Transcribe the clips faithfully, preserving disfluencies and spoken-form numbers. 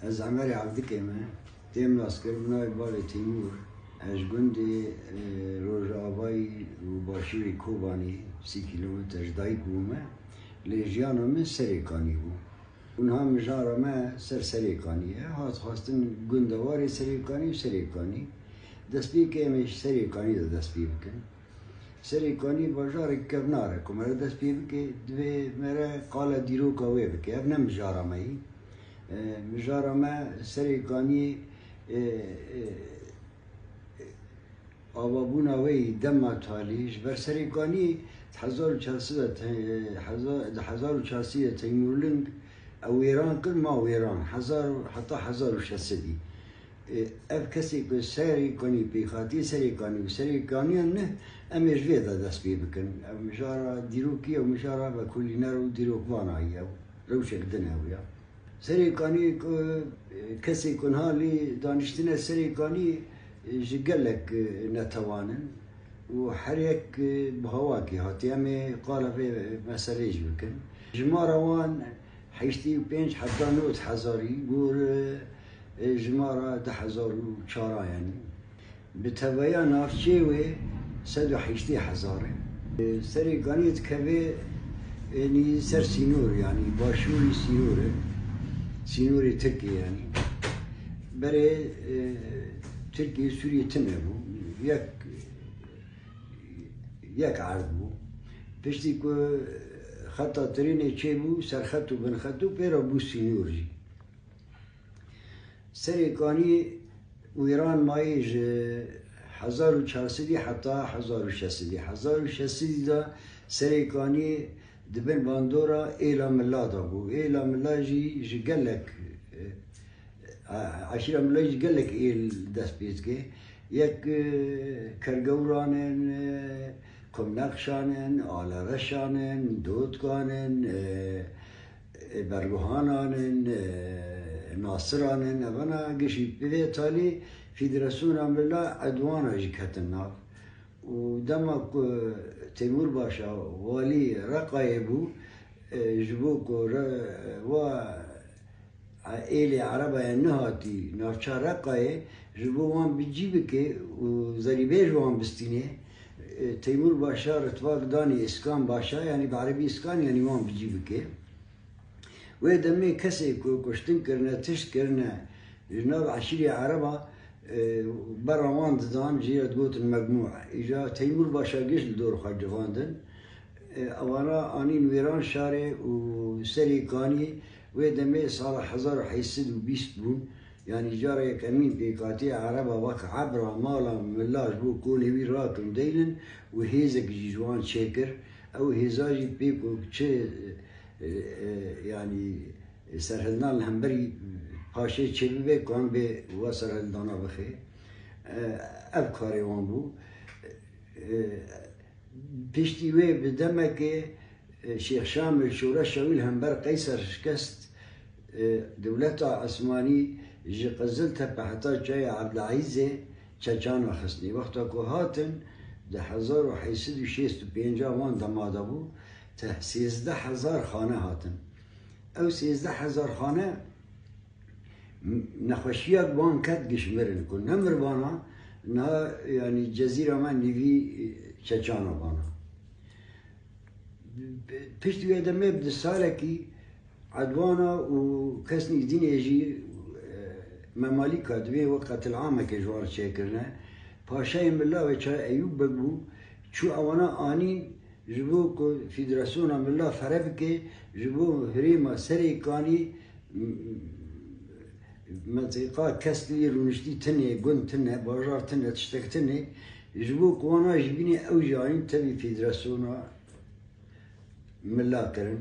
Ez Emerê Evdikê me. Têm naskir bi navê Bavê Tîmûr. Ez ji gundê, e, Rojavayî û başûrê Kobanê, sî kîlometre ji dayik bûme. Lê jiyana min Serêkanî bû. Û niha mijara me ser Serêkanî ye. Hat xwestin gundewarê Serêkanî û Serêkanî. Destpêkê em ê ji Serêkanî de dest pê bikin. Serêkanî bajarek kevnar e. Ku mere dest pê bike, divê mere qala dîroka wê bike. Ev ne mijara me yî. E, mijara me Serêkanî, e, e, avabûna wê yî dema talî. Ji ber Serêkanî di hezar û çar sed te-, hezar, di hezar û çar sed de Teymûrling ew wêran kir, ma wêran. Hezar, heta hezar û şeş sedî. E, ev kesê ku Serêkanî pêk hatiye, Serêkanî û Serêkaniyan ne, em ê ji vê de dest pê bikin. Ev mijara dîrokî, ew mijara vekolîner û dîrokvana ye, ew rewşek din e ew ya. Serêkanî ku, e, kesê ku niha lê daniştine Serêkanî, e, ji gelek, e, netewan in û her yek, e, bi hawakê hatiye. Em ê qala vê meseleyê jî bikin. Jimara wan heştê û pênc heta nod hezarî gor, e, jimara du hezar û çar, yanî bi teveya navçeyê wê sed û heştê hezar e. E, Serêkanî dikeve, e, nî ser sînor, yanî başûrî sînor e. Sînorê Tirkiyê, yanî berê, e, Tirkiye Sûriye tune bû. Yek, yek erd bû. Piştî ku xeta trênê çêbû, serxet û binxet û pê re bû sînor jî. Serêkanî wêran mayî ji hezar û çar sedî heta hezar û şeş sedî. Hezar û şeş sedî de Serêkanî di bin bandora Êla Mila de bû. Êla Mila jî ji gelek, e, e, eşîra Mila jî gelek êl dest pê dike. Yek, e, Kergewran in, e, Komnexşan in, Alereşan in, Dotkan in, e, e, Berguhanan in, e, Nasiran in, evana gişî bi vê talî Federasyona Mila Edwana jî ketin nav. Û dema ku Teymûr Paşa walî Reqayê bû, e, ji bo ku re-, wa êlê Erebaya nehatî navça Reqayê, ji bo wan bi cî bike û zerîbê ji wan bistîne, e, Teymûr Paşa ritvak danî Îskan Paşa, yanî bi erebî Îskan, yanî wan bi cî bike. Wê demê kesê ku kuştin kirine, tişt kirine, ji nav eşîrê Ereba, e, berra wan didan, jê re digotin Megmû. Îja Teymûr Paşa giş li dor xwe civandin. E, ewana anîn wêran şarê û Serêkanî wê demê sala hezar û heyşt sed û bîst bûn. Yanî cara yekemîn pêkhatî Ereba wek ebra mala mila ji bo kolê wî rakin deynin û hêzek jî ji wan çêkir. Ew hêza jî pêk û çi, e, e, yanî serhildan li hemberî paşê çêbibe ku em bê we serhildana bixê. E, ev karê wan bû. E, Piştî wê bi demekê, e, Şêx Şamil şoreşa wî li hember Qeyser şikest, e, dewleta Esmanî ji Qiziltepe heta çaya Ebdilezîzê çeçana xistî. Wexta ku hatin, di hezar û heyşt sed û şêst û pênc wan dema de bû, te sêzdeh hezar xane hatin. Ew sêzdeh hezar xane nexweşiya wan ket giş mirin ku ne mirvana, niha yanî cezîra me nîvî, e, çeçana vana. Piştî wê demê bi salekî Edwana û kesnî dînê jî, e, memalîka divê wek qetilamekê ji wan çêkirine. Paşayê Mila wê Çar Eyûb Beg bû, çû ewana anîn, ji bo ku Federasyona Mila fere bike, ji bo herêma Serêkanî, m-, mentiqa kes li rûniştî tune, gund tune, bajar tune, tiştek tune, ji bo ku wana ji bînê ew jî anîn tevî Federasyona Mila kirin.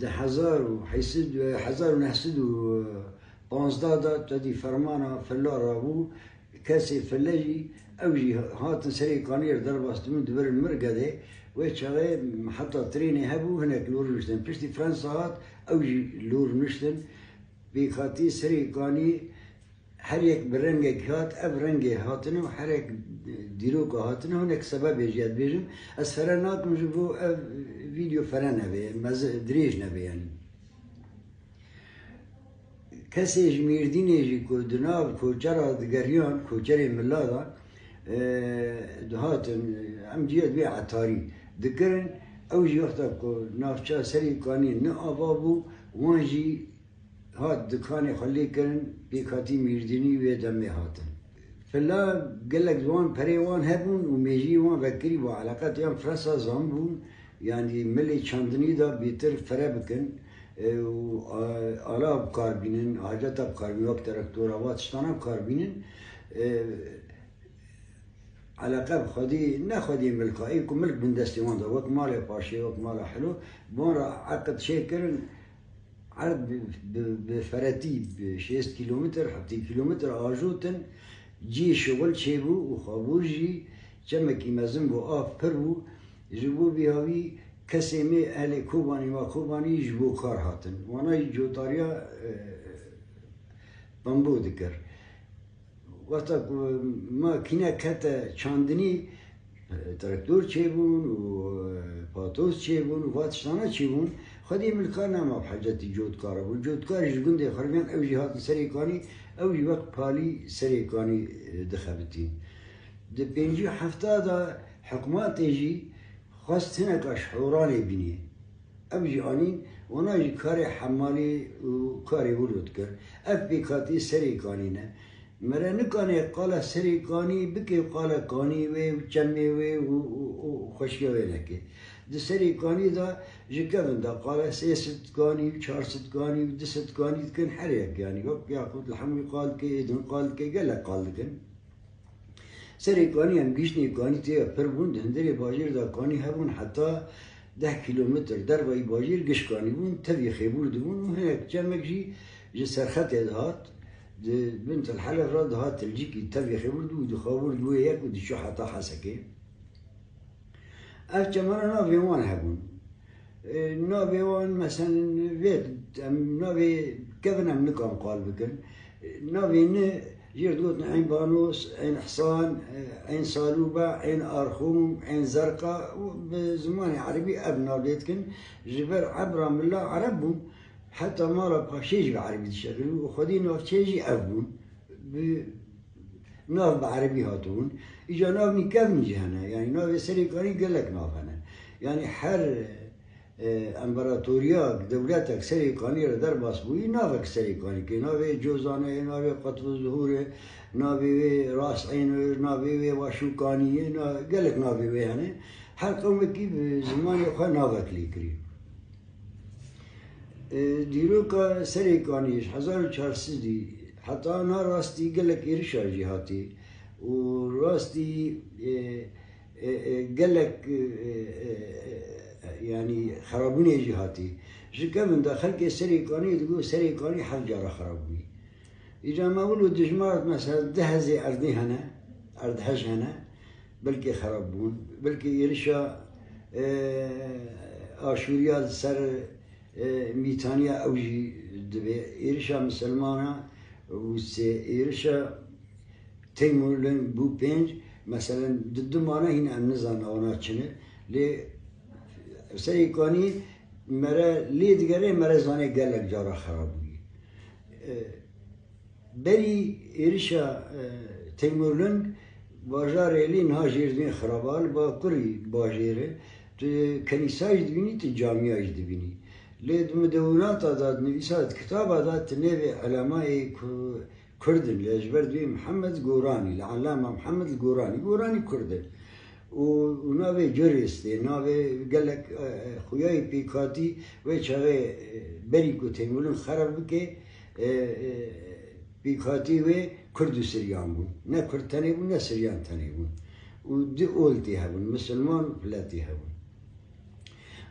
Di hezar û heyşt sed, hezar û neh sed û panzdeh de tedî fermana Filla rabû, kesê Fille jî, ew jî hatin Serêkaniyê re derbas dibûn, dibirin Mirgedê. Wê çaxê heta trênê hebû, hinek li wir rûniştin. Piştî Fransa hat, ew jî li wir rûniştin. Pêkhatî Serêkanî her yek bi rengekî hat, ev rengê hatine û her yek dîroka hatine, hinek sebebê jî ez dibêjim. Ez fere nakim ji bo ev vîdeo fere nebe, mez-, dirêj nebe yanî. Kesê ji Mêrdînê jî ku di nav koçera digeriyan, koçerê mila de, e, dihatin, em ciyê di wê etarî dikirin, ew jî wexta ku navça Serê Kanî ne ava bû, wan jî hat dikanê xwe lê kirin, pêkhatî Mêrdînî wê demê hatin. Fila gelek wan perê wan hebûn û mêjiyê wan vekirî bû, eleqet yan Fransa zanbûn, yanî milê çandinî de bêtir fere bikin, e, û, e, ala bi kar bînin, haceta bi kar bînin, wek terektora, va tiştana bi kar bînin. E, eleqe bi xwedî, ne xwedî milka, ê ku milk bin destê wan de, wek malê paşê, wek mala helo, bi wan re eqid çêkirin, erd bi, bi, bi feretî bi şêst kîlometr, heftê kîlometr ajotin, cihê şixul çêbû û xabûr jî çemekî mezin bû, av pir bû. Ji bo vî havî kesê me ehlê Kobanî, ma Kobanî ji bo kar hatin. Wana jî cotariya, e, pembo dikir. Wexta ku makîne kete çandinî, e, traktor çêbûn û, e, patos çêbûn û va tiştana çêbûn, xwedî milka nema bi hecetî cotkara bûn. Cotkar ji gundê xwe re bûn, ew jî hatin Serê Kanî, ew jî wek palî Serê Kanî, e, dixebitîn. Di pêncî û hefta de hikûmetê jî xwest hineka ji Horanê bînî. Ev jî anîn, wana jî karê hemalî û karê wilo dikir. Ev pêkhatî Serê Kanî ne. Mere nikane qala Serê Kanî bike qala kanî wê û çemê wê û, û, û xweşiya wê neke. Di Serê Kanî de ji kevin de qala sê sed kanî û çar sed kanî û du sed kanî dikin her yek, yanî wek Yaqût li hemû qal dike, êdin qal dike, gelek qal dikin. Serê kanî em gihîştinê kanî tê pir bûn, di hundirê bajêr de kanî hebûn heta deh kîlometr dervayî bajêr giş kanî bûn, tevî xêbûr dibûn û hinek çemek jî ji Serxetê dihat, di bin Til Helef re dihat Tilcikî, tevî xêbûr dibû, dixabûr di wê yek û diçû heta Hesekê. Ev çemana navê wan hebûn. E, navê wan, meselen, vê, em navê kevin em nikan qal bikin. E, navê ne, jêr digotin Eyn Banos, Eyn Ihsan, e, Eyn Salûba, Eyn Arxûm, Eyn Zerqa û bi zimanê erebî ev nav lê dikin. Ji ber ebra mila ereb bûn, heta mala paşê jî bi erebî dişekirin û xwedî navçeyê jî ev bûn. Bi nav bi erebî hatibûn. Îca nav nî kevnî jî hene. Yanî navê Serê Kanî gelek nav hene. Yanî her, e, împaratoriya, dewletek Serê Kanî re derbas bûyî, navek Serê Kanî kê. Navê Cozanê, navê Qutb Zuhûrê, navê wê Ras Eynê, navê wê Başûkaniyê, na-, gelek navê wê hene. Her qewmekî bi zimanê xwe navek lê kirî. E, dîroka Serê Kanî ji hezar û çar sedî heta na rastî gelek êrişa jî hatî û rastî, e, e, e, gelek, e, e, e, e, yanî xerabûnê jî hatî. Ji kevin de xelkê Serê Kanî digot, Serê Kanî heft cara xerab bûyî. Îca me wilo dijmar, mesela, du hezê erdê hene, erdhej hene, belkî xerab bûn, belkî êrişa, e, Aşûriya li ser, e, Mîtaniya ew jî dibe, êrişa misilmana bû sê, êrişa Teymûrleng bû pênc, meselen, di du mane hîn em nizanin wana çi ne, lê Serê Kanî mere lê digere, mere zanê gelek cara xerab bûyî. E, Berî êrişa, e, Teymûrleng bajarê lê niha jêr dibên xiraba, li bakurî bajêr e. Tu kenîsa jî dibînî, tu camiya jî dibînî. Lê di midewînata de, di nivîsa de, di kitaba de, tu nêvê elemayê ku Kurd in, lê ji ber dibê Mihemed Goranî, li Elama Mihemed Goranî, Goranî Kurd in. Û, û navê Curês tê, navê gelek, e, e, xuyayê pêkhatî wê çaxê, e, berî ku Teymûrleng xerab bike, e, e, pêkhatî wê Kurd û Siryan bûn. Ne Kurd tenê bûn, ne Siryan tenê bûn. Û du ol tê hebûn, misilman û piletî hebûn.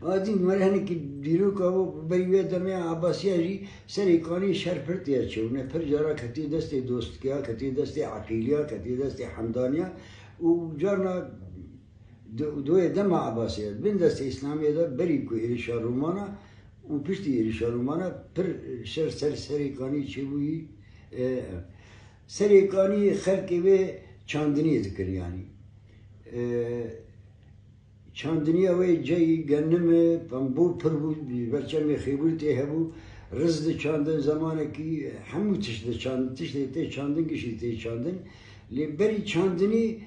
A dîn me re hinekî dîroka bo, berî wê demê Ebasiya jî Serê Kanî şer pir tê çêbûne. Pir cara ketiye destê Dostkiya, ketiye destê Eqîliya, ketiye destê Hemdaniya û carna di, di wê dema Ebasiya, bin destê Îslamiyê de berî ku êrişa Romana û piştî êrişa Romana pir şer ser Serê Kanî çêbûyî. E, Serê Kanî xelkê wê çandiniyê dikir, yanî. E, Çandiniya wê ceyî genim e, pembû pir bû, ji ber çemê xêbûr tê hebû. Riz diçandin, zemanekî hemû tişt diçandin, tiştê tê çandin, giştî tê çandin. Lê berî çandinî,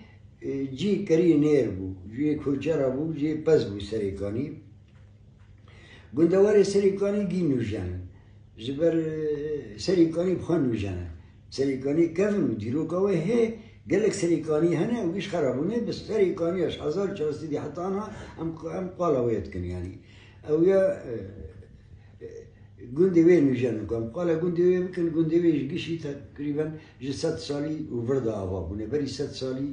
e, cî kerî nêr bû, ciyê koçera bû, ciyê pez bû Serêkanî. Gundewarê Serêkanî gî nûjen. Ji ber, e, Serêkanî bi xwe nûjen e. Serêkanî kevin û dîroka wê hê, gelek Serêkanî hene û giş xera bûne, bi Serêkaniya ji hezar çar sed heta niha em, em qala wê dikin, yanî. Ew ya, e, e, gundê wê nûjen, ku em qala gundê wê bikin, gundê wê ji gişî teqrîben ji sed salî û vir de ava bûne. Berî sed salî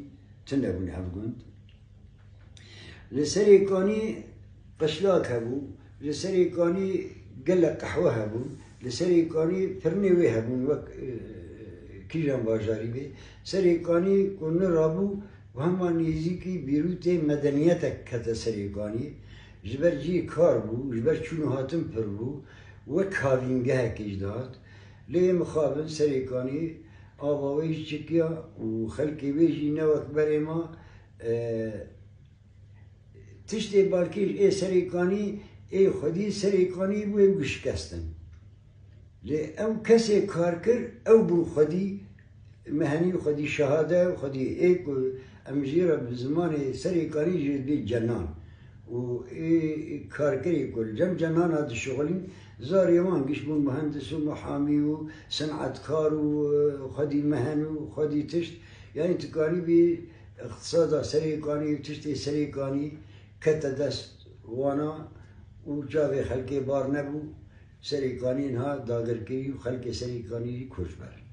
tune bûne ev gund. Li Serêkanî qişlak hebû, li Serêkanî gelek qehwe hebûn, li Serêkanî firnê wê hebûn, wek, e, kîjan bajarî bê. Serêkanî ku nirabû, û hema nêzîkî bîrûtê medeniyetek kete Serêkanî. Ji ber cihê kar bû, ji ber çûn û hatin pir bû, wek havîngehekê jî dihat. Lê mixabin Serêkanî ava wê jî çikiya û xelkê wê jî ne wek berê ma, e, tiştê balkêş ê Serêkanî, ê xwedî Serêkanî bû ê bişikestin. Lê ew kesê kar kir, ew bû xwedî mehenî, xwedî şehade, xwedî ê ku em jê re bi zimanê Serêkanî jê dibê cenan. Û ê karkerê ku li cem cenana dişixulîn, zarê wan giş bûn muhendis û muhamî û sinetkar û, e, xwedî mehen û xwedî tişt. Yanî tu karîbî îqtisada Serêkanî û tiştê Serêkanî kete dest wana û çavê xelkê bar nebû. Serêkanî niha dagirkirî û xelkê Serêkanî jî koçber.